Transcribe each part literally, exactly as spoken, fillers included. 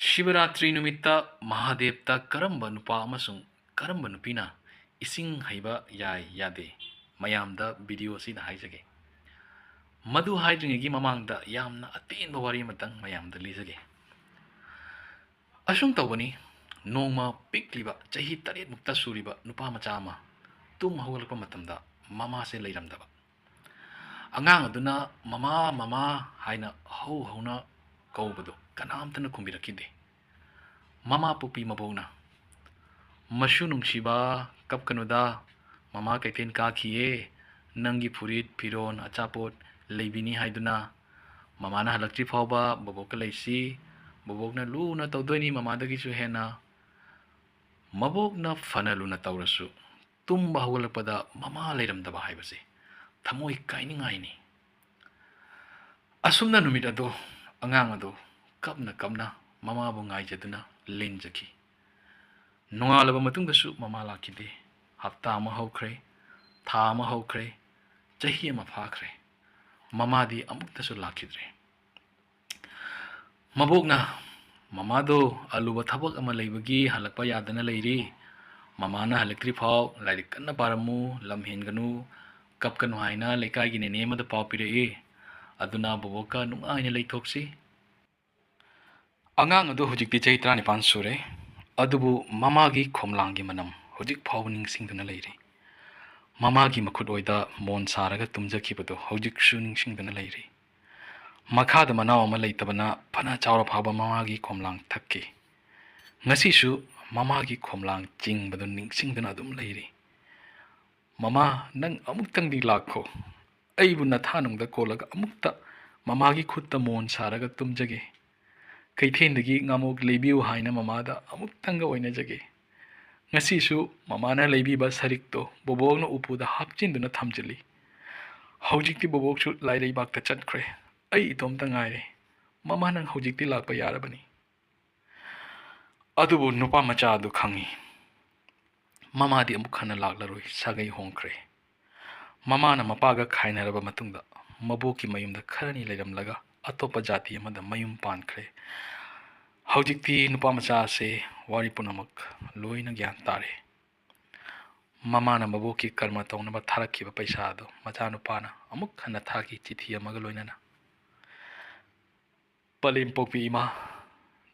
ꯁꯤꯕꯔꯥꯇ꯭ꯔꯤ ꯅꯨꯃꯤꯠꯇ ꯃꯍꯥꯗꯦꯕꯇ ꯀꯔꯝꯕ ꯅꯨꯄꯥ ꯑꯃꯁꯨꯡ ꯀꯔꯝꯕ ꯅꯨꯄꯤꯅ ꯏꯁꯤꯡ ꯍꯩꯕ ꯌꯥꯏ ꯌꯥꯗꯦ, ꯃꯌꯥꯝꯗ ꯚꯤꯗꯤꯑꯣ ꯑꯁꯤꯗ ꯍꯥꯏꯖꯒꯦ꯫ ꯃꯗꯨ ꯍꯥꯏꯗ꯭ꯔꯤꯉꯩꯒꯤ ꯃꯃꯥꯡꯗ ꯌꯥꯝꯅ ꯑꯇꯦꯟꯕ ꯋꯥꯔꯤ ꯑꯃꯇꯪ ꯃꯌꯥꯝꯗ ꯂꯤꯖꯒꯦ꯫ ꯑꯁꯨꯝ ꯇꯧꯕꯅꯤ, ꯅꯣꯡꯃ ꯄꯤꯛꯂꯤꯕ ꯆꯍꯤ ꯇꯔꯦꯠꯃꯨꯛꯇ ꯁꯨꯔꯤꯕ ꯅꯨꯄꯥ ꯃꯆꯥ ꯑꯃ ꯇꯨꯝ ꯍꯧꯒꯠꯂꯛꯄ ꯃꯇꯝꯗ ꯃꯃꯥꯁꯦ ꯂꯩꯔꯝꯗꯕ꯫ ꯑꯉꯥꯡ ꯑꯗꯨꯅ "ꯃꯃꯥ, ꯃꯃꯥ" ꯍꯥꯏꯅ ꯍꯧ ꯍꯧꯅ ꯀꯧꯕꯗꯨ ꯀꯅꯥꯝꯇꯅ ꯈꯨꯝꯕꯤꯔꯛꯈꯤꯗꯦ꯫ ꯃꯃꯥ ꯄꯣꯛꯄꯤ ꯃꯕꯣꯛꯅ, "ꯃꯁꯨ ꯅꯨꯡꯁꯤꯕ, ꯀꯞꯀꯅꯨꯗ, ꯃꯃꯥ ꯀꯩꯊꯦꯜ ꯀꯥꯈꯤꯌꯦ, ꯅꯪꯒꯤ ꯐꯨꯔꯤꯠ, ꯐꯤꯔꯣꯜ, ꯑꯆꯥꯄꯣꯠ ꯂꯩꯕꯤꯅꯤ ꯍꯥꯏꯗꯨꯅ ꯃꯃꯥꯅ ꯍꯜꯂꯛꯇ꯭ꯔꯤ ꯐꯥꯎꯕ ꯕꯣꯕꯣꯛꯀ ꯂꯩꯁꯤ, ꯕꯣꯕꯣꯛꯅ ꯂꯨꯅ ꯇꯧꯗꯣꯏꯅꯤ ꯃꯃꯥꯗꯒꯤꯁꯨ ꯍꯦꯟꯅ"꯫ ꯃꯕꯣꯛꯅ ꯐꯅ ꯂꯨꯅ ꯇꯧꯔꯁꯨ, ꯇꯨꯝꯕ ꯍꯧꯒꯠꯂꯛꯄꯗ ꯃꯃꯥ ꯂꯩꯔꯝꯗꯕ ꯍꯥꯏꯕꯁꯤ ꯊꯃꯣꯏ ꯀꯥꯏꯅꯤꯡꯉꯥꯏꯅꯤ꯫ ꯑꯁꯨꯝꯅ ꯅꯨꯃꯤꯠ ꯑꯗꯨ ꯑꯉꯥꯡ ꯑꯗꯨ ꯀꯞꯅ ꯀꯞꯅ ꯃꯃꯥꯕꯨ ꯉꯥꯏꯖꯗꯨꯅ ꯂꯦꯟꯖꯈꯤ꯫ ꯅꯣꯡꯉꯥꯜꯂꯕ ꯃꯇꯨꯡꯗꯁꯨ ꯃꯃꯥ ꯂꯥꯛꯈꯤꯗꯦ꯫ ꯍꯞꯇꯥ ꯑꯃ ꯍꯧꯈ꯭ꯔꯦ, ꯊꯥ ꯑꯃ ꯍꯧꯈ꯭ꯔꯦ, ꯆꯍꯤ ꯑꯃ ꯐꯥꯈ꯭ꯔꯦ꯫ ꯃꯃꯥꯗꯤ ꯑꯃꯨꯛꯇꯁꯨ ꯂꯥꯛꯈꯤꯗ꯭ꯔꯦ꯫ ꯃꯕꯣꯛꯅ, "ꯃꯃꯥꯗꯣ ꯑꯂꯨꯕ ꯊꯕꯛ ꯑꯃ ꯂꯩꯕꯒꯤ ꯍꯜꯂꯛꯄ ꯌꯥꯗꯅ ꯂꯩꯔꯤ꯫ ꯃꯃꯥꯅ ꯍꯜꯂꯛꯇ꯭ꯔꯤ ꯐꯥꯎ ꯂꯥꯏꯔꯤꯛ ꯀꯟꯅ ꯄꯥꯔꯝꯃꯨ, ꯂꯝ ꯍꯦꯟꯒꯅꯨ, ꯀꯞꯀꯅꯨ" ꯍꯥꯏꯅ ꯂꯩꯀꯥꯏꯒꯤ ꯅꯦꯅꯦ ꯑꯃꯗ ꯄꯥꯎ ꯄꯤꯔꯛꯏ꯫ ꯑꯗꯨꯅ ꯕꯣꯕꯣꯛꯀ ꯅꯨꯡꯉꯥꯏꯅ ꯂꯩꯊꯣꯛꯁꯤ꯫ ꯑꯉꯥꯡ ꯑꯗꯨ ꯍꯧꯖꯤꯛꯇꯤ ꯆꯍꯤ ꯇꯔꯥꯅꯤꯄꯥꯟ ꯁꯨꯔꯦ, ꯑꯗꯨꯕꯨ ꯃꯃꯥꯒꯤ ꯈꯣꯝꯂꯥꯡꯒꯤ ꯃꯅꯝ ꯍꯧꯖꯤꯛ ꯐꯥꯎꯕ ꯅꯤꯡꯁꯤꯡꯗꯨꯅ ꯂꯩꯔꯤ꯫ ꯃꯃꯥꯒꯤ ꯃꯈꯨꯠ ꯑꯣꯏꯗ ꯃꯣꯟ ꯁꯥꯔꯒ ꯇꯨꯝꯖꯈꯤꯕꯗꯨ ꯍꯧꯖꯤꯛꯁꯨ ꯅꯤꯡꯁꯤꯡꯗꯨꯅ ꯂꯩꯔꯤ꯫ ꯃꯈꯥꯗ ꯃꯅꯥꯎ ꯑꯃ ꯂꯩꯇꯕꯅ ꯐꯅ ꯆꯥꯎꯔ ꯐꯥꯎꯕ ꯃꯃꯥꯒꯤ ꯈꯣꯝꯂꯥꯡ ꯊꯛꯈꯤ꯫ ꯉꯁꯤꯁꯨ ꯃꯃꯥꯒꯤ ꯈꯣꯝꯂꯥꯡ ꯆꯤꯡꯕꯗꯨ ꯅꯤꯡꯁꯤꯡꯗꯨꯅ ꯑꯗꯨꯝ ꯂꯩꯔꯤ꯫ "ꯃꯃꯥ, ꯅꯪ ꯑꯃꯨꯛꯇꯪꯗꯤ ꯂꯥꯛꯈꯣ꯫ ꯑꯩꯕꯨ ꯅꯊꯥꯅꯨꯡꯗ ꯀꯣꯜꯂꯒ ꯑꯃꯨꯛꯇ ꯃꯃꯥꯒꯤ ꯈꯨꯠꯇ ꯃꯣꯟ ꯁꯥꯔꯒ ꯇꯨꯝꯖꯒꯦ꯫ ꯀꯩꯊꯦꯜꯗꯒꯤ ꯉꯥꯃꯣꯛ ꯂꯩꯕꯤꯌꯨ ꯍꯥꯏꯅ ꯃꯃꯥꯗ ꯑꯃꯨꯛꯇꯪꯒ ꯑꯣꯏꯅꯖꯒꯦ"꯫ ꯉꯁꯤꯁꯨ ꯃꯃꯥꯅ ꯂꯩꯕꯤꯕ ꯁꯔꯤꯛꯇꯣ ꯕꯣꯕꯣꯛꯅ ꯎꯄꯨꯗ ꯍꯥꯞꯆꯤꯟꯗꯨꯅ ꯊꯝꯖꯤꯜꯂꯤ꯫ ꯍꯧꯖꯤꯛꯇꯤ ꯕꯣꯕꯣꯛꯁꯨ ꯂꯥꯏꯔꯩꯕꯥꯛꯇ ꯆꯠꯈ꯭ꯔꯦ꯫ ꯑꯩ ꯏꯇꯣꯝꯇ ꯉꯥꯏꯔꯦ꯫ "ꯃꯃꯥ, ꯅꯪ ꯍꯧꯖꯤꯛꯇꯤ ꯂꯥꯛꯄ ꯌꯥꯔꯕꯅꯤ"꯫ ꯑꯗꯨꯕꯨ ꯅꯨꯄꯥ ꯃꯆꯥ ꯑꯗꯨ ꯈꯪꯏ, ꯃꯃꯥꯗꯤ ꯑꯃꯨꯛ ꯍꯟꯅ ꯂꯥꯛꯂꯔꯣꯏ, ꯁꯥꯒꯩ ꯍꯣꯡꯈ꯭ꯔꯦ꯫ ꯃꯃꯥꯅ ꯃꯄꯥꯒ ꯈꯥꯏꯅꯔꯕ ꯃꯇꯨꯡꯗ ꯃꯕꯣꯛꯀꯤ ꯃꯌꯨꯝꯗ ꯈꯔꯅꯤ ꯂꯩꯔꯝꯂꯒ ꯑꯇꯣꯞꯄ ꯖꯥꯇꯤ ꯑꯃꯗ ꯃꯌꯨꯝ ꯄꯥꯟꯈ꯭ꯔꯦ꯫ ꯍꯧꯖꯤꯛꯇꯤ ꯅꯨꯄꯥ ꯃꯆꯥ ꯑꯁꯤ ꯋꯥꯔꯤ ꯄꯨꯝꯅꯃꯛ ꯂꯣꯏꯅ ꯒ꯭ꯌꯥꯟ ꯇꯥꯔꯦ꯫ ꯃꯃꯥꯅ ꯃꯕꯣꯛꯀꯤ ꯀꯔꯃ ꯇꯧꯅꯕ ꯊꯥꯔꯛꯈꯤꯕ ꯄꯩꯁꯥ ꯑꯗꯨ ꯃꯆꯥꯅꯨꯄꯥꯅ ꯑꯃꯨꯛ ꯍꯟꯅ ꯊꯥꯈꯤ, ꯆꯤꯊꯤ ꯑꯃꯒ ꯂꯣꯏꯅꯅ꯫ "ꯄꯂꯦꯝ ꯄꯣꯛꯄꯤ ꯏꯃꯥ,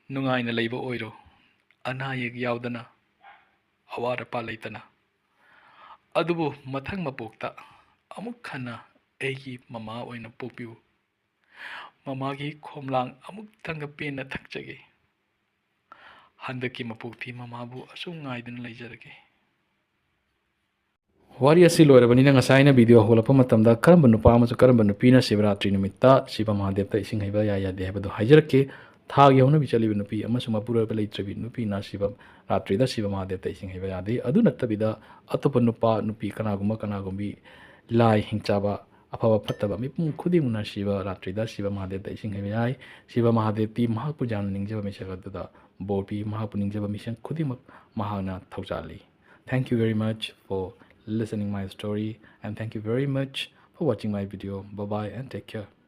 ꯅꯨꯡꯉꯥꯏꯅ ꯂꯩꯕ ꯑꯣꯏꯔꯣ, ꯑꯅꯥ ꯑꯌꯦꯛ ꯌꯥꯎꯗꯅ, ꯑꯋꯥꯠ ꯑꯄꯥ ꯂꯩꯇꯅ꯫ ꯑꯗꯨꯕꯨ ꯃꯊꯪ ꯃꯄꯣꯛꯇ ꯑꯃꯨꯛ ꯍꯟꯅ ꯑꯩꯒꯤ ꯃꯃꯥ ꯑꯣꯏꯅ ꯄꯣꯛꯄꯤꯌꯨ꯫ ꯃꯃꯥꯒꯤ ꯈꯣꯝꯂꯥꯡ ꯑꯃꯨꯛꯇꯪꯒ ꯄꯦꯟꯅ ꯊꯛꯆꯒꯦ꯫ ꯍꯟꯗꯛꯀꯤ ꯃꯄꯣꯛꯇꯤ ꯃꯃꯥꯕꯨ ꯑꯁꯨꯝ ꯉꯥꯏꯗꯨꯅ ꯂꯩꯖꯔꯒꯦ꯫" ꯋꯥꯔꯤ ꯑꯁꯤ ꯂꯣꯏꯔꯕꯅꯤꯅ, ꯉꯁꯥꯏ ꯑꯩꯅ ꯚꯤꯗꯤꯑꯣ ꯍꯧꯒꯠꯂꯛꯄ ꯃꯇꯝꯗ ꯀꯔꯝꯕ ꯅꯨꯄꯥ ꯑꯃꯁꯨꯡ ꯀꯔꯝꯕ ꯅꯨꯄꯤꯅ ꯁꯤꯕꯔꯥꯇ꯭ꯔꯤ ꯅꯨꯃꯤꯠꯇ ꯁꯤꯕ ꯃꯍꯥꯗꯦꯕꯇ ꯏꯁꯤꯡ ꯍꯩꯕ ꯌꯥꯏ ꯌꯥꯗꯦ ꯍꯥꯏꯕꯗꯨ ꯍꯥꯏꯖꯔꯛꯀꯦ꯫ ꯊꯥꯒꯤ ꯍꯧꯅꯕꯤ ꯆꯠꯂꯤꯕ ꯅꯨꯄꯤ ꯑꯃꯁꯨꯡ ꯃꯄꯨꯔꯣꯏꯕ ꯂꯩꯇ꯭ꯔꯕꯤ ꯅꯨꯄꯤꯅ ꯁꯤꯕ ꯔꯥꯇ꯭ꯔꯤꯗ ꯁꯤꯕ ꯃꯍꯥꯗꯦꯕꯇ ꯏꯁꯤꯡ ꯍꯩꯕ ꯌꯥꯗꯦ꯫ ꯑꯗꯨ ꯅꯠꯇꯕꯤꯗ ꯑꯇꯣꯞꯄ ꯅꯨꯄꯥ, ꯅꯨꯄꯤ, ꯀꯅꯥꯒꯨꯝꯕ ꯀꯅꯥꯒꯨꯝꯕꯤ, ꯂꯥꯏ ꯍꯤꯡꯆꯥꯕ, ꯑꯐꯕ ꯐꯠꯇꯕ ꯃꯤꯄꯨꯝ ꯈꯨꯗꯤꯡꯃꯛꯅ ꯁꯤꯕ ꯔꯥꯇ꯭ꯔꯤꯗ ꯁꯤꯕ ꯃꯍꯥꯗꯦꯕꯇ ꯏꯁꯤꯡ ꯍꯩꯕ ꯌꯥꯏ꯫ ꯁꯤꯕ ꯃꯍꯥꯗꯦꯕꯇꯤ ꯃꯍꯥꯛꯄꯨ ꯌꯥꯝꯅ ꯅꯤꯡꯖꯕ ꯃꯤꯁꯛ ꯑꯗꯨꯗ ꯕꯣꯔ ꯄꯤ꯫ ꯃꯍꯥꯛꯄꯨ ꯅꯤꯡꯖꯕ ꯃꯤꯁꯛ ꯈꯨꯗꯤꯡꯃꯛ ꯃꯍꯥꯛꯅ ꯊꯧꯖꯥꯜꯂꯤ꯫ Thank you very much for listening my story, and thank you very much for watching my video. Bye bye and take care.